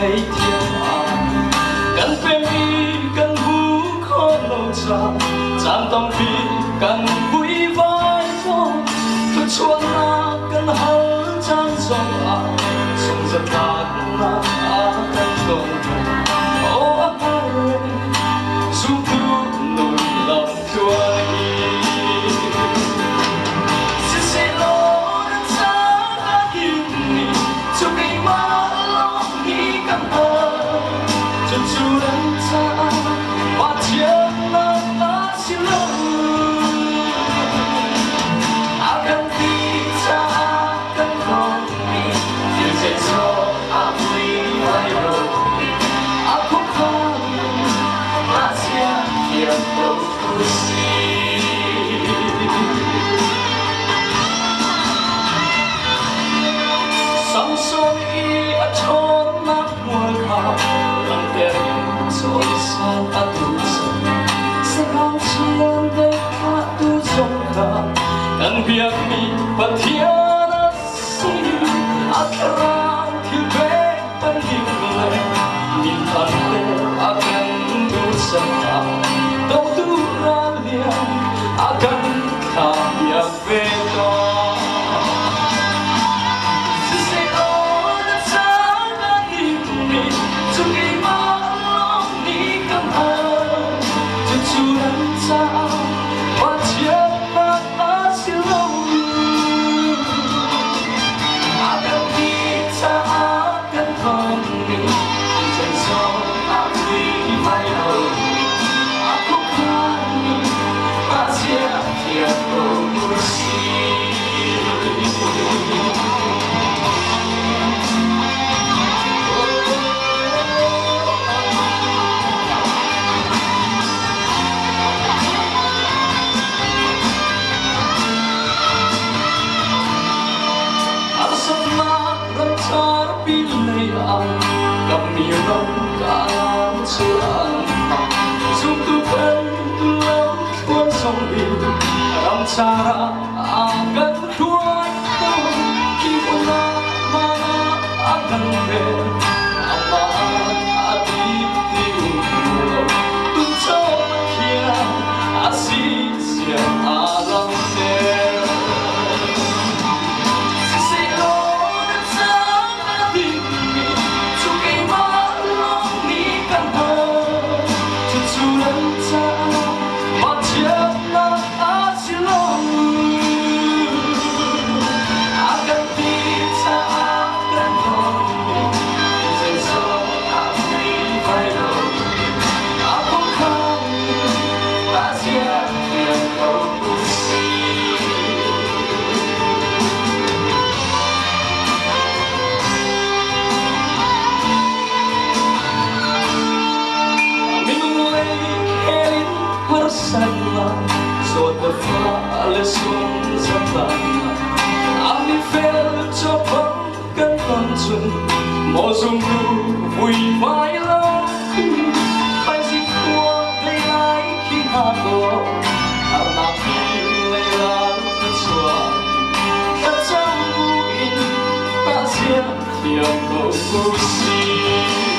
Theithiam ah kan pemi kan hu khawh lo ca caan tampi kan vuivai tawn. Thluachuahnak kan hal caan zongah sungzatlaknak a kan ton. Aw a har zumtu nun lam tluan hi. Siseh-law na caan a himmi cu keimah lawng hi ka hngal. Cucu nan caah Pathian a si lo. A kan ti caah kan lawmmi thil zeizong a vui lai lo. A khuakhan ngakchia thiam ko usih. Samson i a ṭhawnnak hmual kha langhter in cawisan a duh cang. Sakau chiandeih thahtu zong kha kan biakmi Pathian a si. A thlarau thil pek banning le minthan le a kan duh caah dotu ral lian a kan thlahpiak ve tawn. Siseh aw na caan a himmi cu keimah lawng nih kan hal. Cucu nan caah Pathian a si lo. A kan ti caah kan tonmi zeizong a vui vai lo. A khuakhanmi Pathian thiam ko usih. Harsatnak ramcar pinlei ah kammi ram kaan chuan. Zumtu kan lam thluan zong in ramcar ah a kan hruai tawn. Khi hmun ah mana a kan pek, amah a dip ti um lo. Tuco Pathian a si zia aa langhter. Siseh-law na caan a dingmi cu keimah lawng nih kan hngalh. Cucu nan caah Pathiannak a si lo. A kan ti caah kan tonmi zeizong a vui lo. A khuakhanmi Pathian thiam ko usih. Minung lei khel in harsatnak zawt le fah le sung zatlaknak a mifel chawpang kan ton cun maw zumtu vuivai lo thaizing khua dei lai khi hna kaw harnak hi leilan thluachuah thlacam bu in tahzia thiam ko usih.